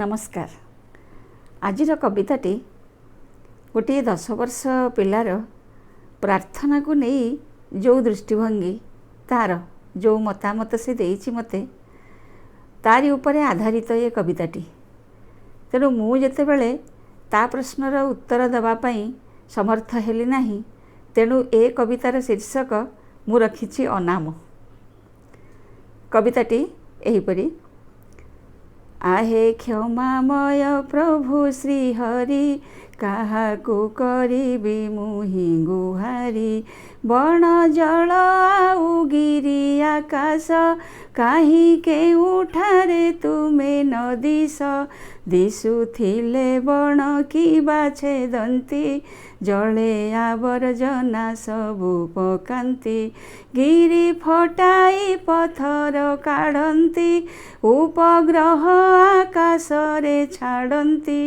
ନମସ୍କାର। ଆଜିର କବିତାଟି ଗୋଟିଏ 10 ବର୍ଷ ପିଲାର ପ୍ରାର୍ଥନାକୁ ନେଇ ଯେଉଁ ଦୃଷ୍ଟିଭଙ୍ଗୀ, ତା'ର ଯେଉଁ ମତାମତ ସେ ଦେଇଛି ମୋତେ, ତାରି ଉପରେ ଆଧାରିତ ଏ କବିତାଟି। ତେଣୁ ମୁଁ ଯେତେବେଳେ ତା ପ୍ରଶ୍ନର ଉତ୍ତର ଦେବା ପାଇଁ ସମର୍ଥ ହେଲି ନାହିଁ, ତେଣୁ ଏ କବିତାର ଶୀର୍ଷକ ମୁଁ ରଖିଛି ଅନାମ। କବିତାଟି ଏହିପରି: ଆହେ କ୍ଷମାମୟ ପ୍ରଭୁ ଶ୍ରୀହରି, କାହାକୁ କରିବି ମୁହିଁ ଗୁହାରି? ବଣ ଜଳ ଆଉ ଗିରି ଆକାଶ, କାହିଁ କେଉଁଠାରେ ତୁମେ ନ ଦିଶ। ଦିଶୁଥିଲେ ବଣ କିବା ଛେଦନ୍ତି, ଜଳେ ଆବର୍ଜନା ସବୁ ପକାନ୍ତି। ଗିରି ଫଟାଇ ପଥର କାଢ଼ନ୍ତି, ଉପଗ୍ରହ ଆକାଶରେ ଛାଡ଼ନ୍ତି।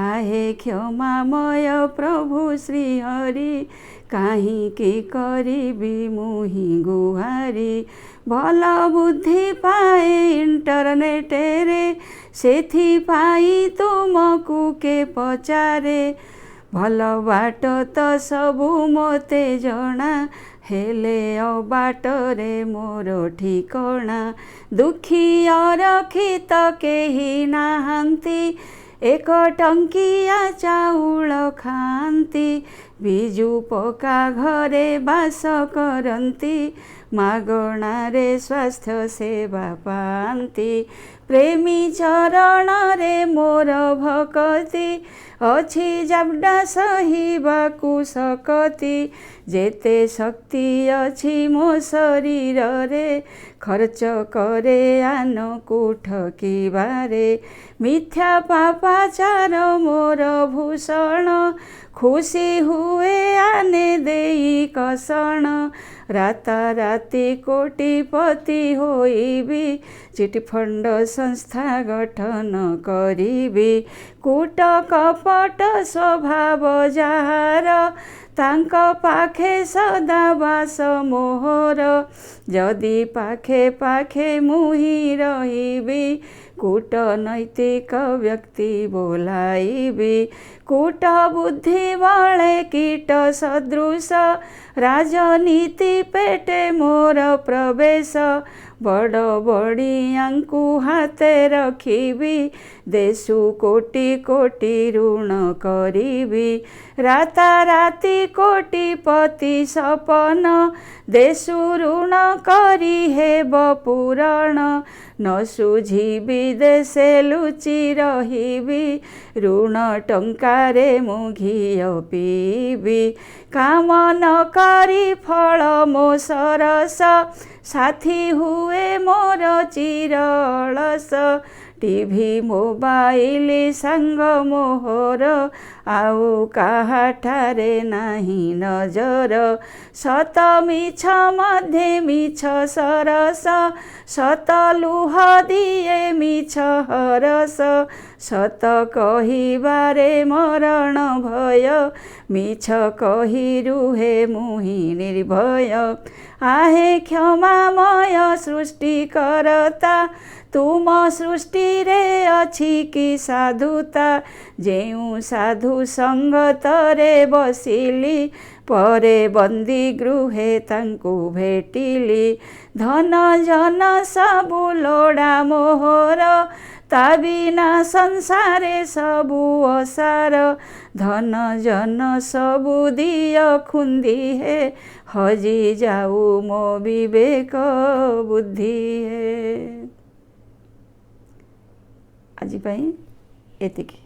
ଆହେ କ୍ଷମାମୟ ପ୍ରଭୁ ଶ୍ରୀହରି, କାହିଁକି କରିବି ମୁହିଁ ଗୁହାରି? ଭଲ ବୁଦ୍ଧି ପାଏ ଇଣ୍ଟରନେଟରେ, ସେଥିପାଇଁ ତୁମକୁ କେ ପଚାରେ? ଭଲ ବାଟ ତ ସବୁ ମୋତେ ଜଣା, ହେଲେ ଅବାଟରେ ମୋର ଠିକଣା। ଦୁଃଖୀ ଅରକ୍ଷିତ କେହି ନାହାନ୍ତି, 1 ଟଙ୍କିଆ ଚାଉଳ ଖାଆନ୍ତି। ବିଜୁ ପକ୍କା ଘରେ ବାସ କରନ୍ତି, ମାଗଣାରେ ସ୍ୱାସ୍ଥ୍ୟ ସେବା ପାଆନ୍ତି। ପ୍ରେମୀ ଚରଣରେ ମୋର ଭକତି ଅଛି, ଜାବଡ଼ା ସହିବାକୁ ଶକତି। ଯେତେ ଶକ୍ତି ଅଛି ମୋ ଶରୀରରେ, ଖର୍ଚ୍ଚ କରେ ଆନକୁ ଠକିବାରେ। ମିଥ୍ୟା ପାପାଚାର ମୋର ଭୂଷଣ, ଖୁସି ହୁଏ ଆନେ ଦେଇ କଷଣ। ରାତାରାତି କୋଟିପତି ହୋଇବି, ଚିଟଫଣ୍ଡ ସଂସ୍ଥା ଗଠନ କରିବି। କୂଟ କପଟ ସ୍ୱଭାବ ଯାହାର, ତାଙ୍କ ପାଖେ ସଦା ବାସ ମୋହର। ଯଦି ପାଖେ ପାଖେ ମୁହିଁ ରହିବି, କୂଟନୈତିକ ବ୍ୟକ୍ତି ବୋଲାଇବି। କୂଟ ବୁଦ୍ଧି ବଳେ କୀଟ ସଦୃଶ, ରାଜନୀତି ପେଟେ ମୋର ପ୍ରବେଶ। ବଡ଼ ବଡ଼ିଆଙ୍କୁ ହାତେ ରଖିବି, ଦେଶୁ କୋଟି କୋଟି ଋଣ କରିବି। ରାତାରାତି କୋଟିପତି ସପନ, ଦେଶୁ ଋଣ କରି ହେବ ପୂରଣ। ନ ସୁଝିବି ଦେଶେ ଲୁଚି ରହିବି, ଋଣ ଟଙ୍କାରେ ମୁଁ ଘିଅ ପିଇବି। କାମ ନ କରି ଫଳ ମୋ ସରସ, ସାଥୀ ହୁଏ ମୋର ଚିର ଅଳସ। ଟିଭି ମୋବାଇଲ ସାଙ୍ଗ ମୋହର, ଆଉ କାହାଠାରେ ନାହିଁ ନଜର। ସତ ମିଛ ମଧ୍ୟେ ମିଛ ସରସ, ସତ ଲୁହ ଦିଏ ମିଛ ହରସ। ସତ କହିବାରେ ମରଣ ଭୟ, ମିଛ କହି ରୁହେ ମୁହିଁ ନିର୍ଭୟ। ଆହେ କ୍ଷମାମୟ ସୃଷ୍ଟିକର୍ତ୍ତା, ତୁମ ସୃଷ୍ଟିରେ ଅଛି କି ସାଧୁତା? ଯେଉଁ ସାଧୁ ସଙ୍ଗତରେ ବସିଲି, ପରେ ବନ୍ଦୀ ଗୃହେ ତାଙ୍କୁ ଭେଟିଲି। ଧନ ଜନ ସବୁ ଲୋଡ଼ା ମୋହର, ତା ବିନା ସଂସାରେ ସବୁ ଅସାର। ଧନ ଜନ ସବୁ ଦିଅ ଖୁନ୍ଦି ହେ, ହଜି ଯାଉ ମୋ ବିବେକ ବୁଦ୍ଧି ହେ। ଆଜି ପାଇଁ ଏତିକି।